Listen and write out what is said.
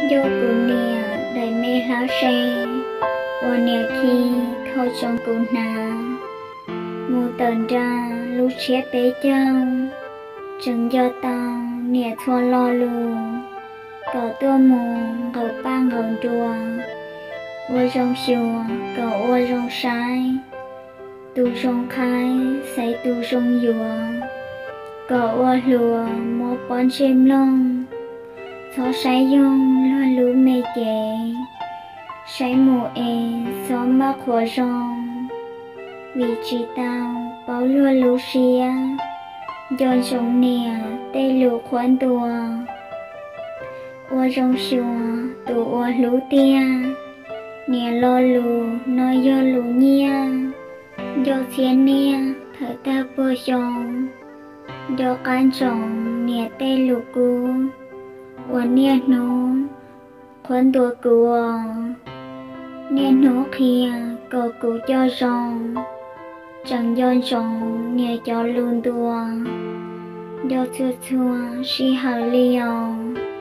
Nco kuv niam daim me hlab se, uas niam khi khau tsoo kuv hnav, mus tawm nra lub tshiab peb caug, tseem nco tau niam txhua lo lus, kom tuaj mus nqaws paj nqaws nruas, ua zoo xyuas kom ua zoo saib, tus zoo qhaib xaiv tus zoo yuav, kom ua hluas muab pob ntseg mloog, txhob saib yoog luag lub me cev, saib mus es txhob maj qhuav zoo, vim tsis tau paub luag lub siab, nco ntsoov niam tej lus qhuab ntuas, ua zoo xyuas tus uas hlub tiag, niam lo lus no yog lus nyiaj, nco txhiab niaj thawm tag puag xyoo, nco qab ntsoov niam tej lus kub, uas niaj hnub qhuab ntuas kuv, niaj hnub qhia kom kuv coj zoo, tseem nco ntsoov niam cov lus ntuas, nco txhua txhua sij hawm li os.